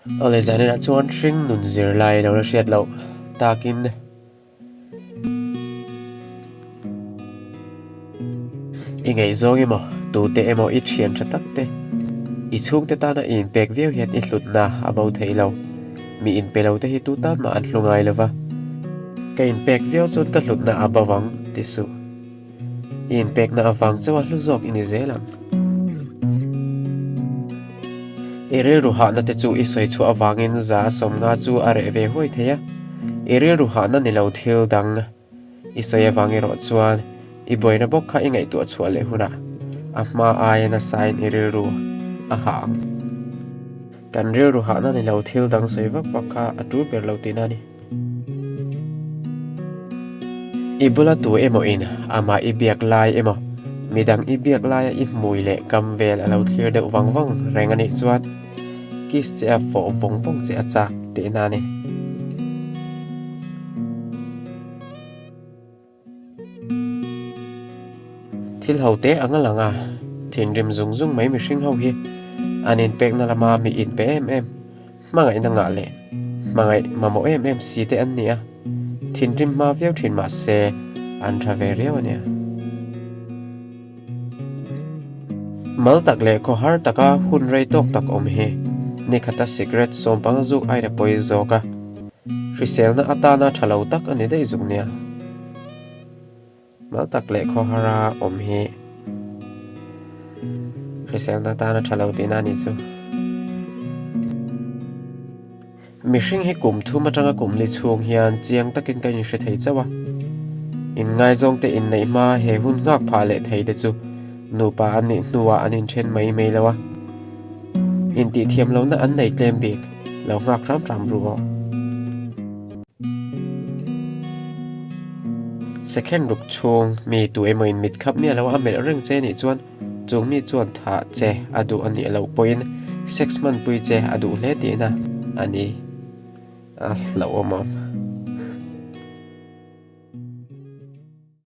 Awle zaninah chuan hring nun zirlai lo la hriat loh takin i ngaihzawng emaw tute emaw i thian tha tak te i chhungte tana i inpek viau hian i hlutna a bo thei lo. Mi inpe lo te hi tu tan mah an hlu ngai lo va. Ka inpek viau chuan ka hlutna a bo vang ti suh. I inpekna avang chauha hlu zawk i ni zel ang. I rilru hahna te chu i sawi chhuah avangin za sawmnga chu a reh ve huai thei a. I rilru hahna ni lo thil dang i sawi avang erawh chuan i buaina bawk kha i ngaihtuah chhuah leh hunah a hma aia nasain i rilru a hah ang. Kan rilru hahna ni lo thil dang sawi vak vak kha a tul ber lo tihna a ni. I bula tu emaw in amah i biak lai emaw, midang i biak laia i hmui leh kam vel a lo thlir deuh vang vang reng a nih chuan kiss che a fawh vawng vawng che a chak tihna a ni. Thil ho te ang a lang a, thinrim zung zung mai mihring ho hi an inpekna lama mi inpe em em, hmangaihna ngah leh hmangaih mamawh em em si te an ni a, thinrim hma viau thin mah se an tha ve riau a nia. Mal tak leh khawhar taka hun rei tawk tak awm hi nikhata cigarette sawmpang zuk aina pawi zawk a, hriselna atana tha lo tak a ni daih zuk nia. Mal tak leh khawhara awm hi hriselna atana tha lo tihna a nih chu. Mihring hi kum thum atanga kum li chhung hian chiang takin ka inhre thei chauh a. Inngaizawng te inneih hma he hun nghak phah leh thei te chu nupa an nih hnuah an inthen mai mai lo a. Intihthiam lohna an nei tlem bik lo nghak hram hram ru aw. Second ruk chhung mi tu emaw in mit khap miah lo a melh reng che nih chuan Chung mi chuan thah che a duh a nih loh pawhin sex hmanpui che a duh hle tihna a ni. A hlauhawm awm.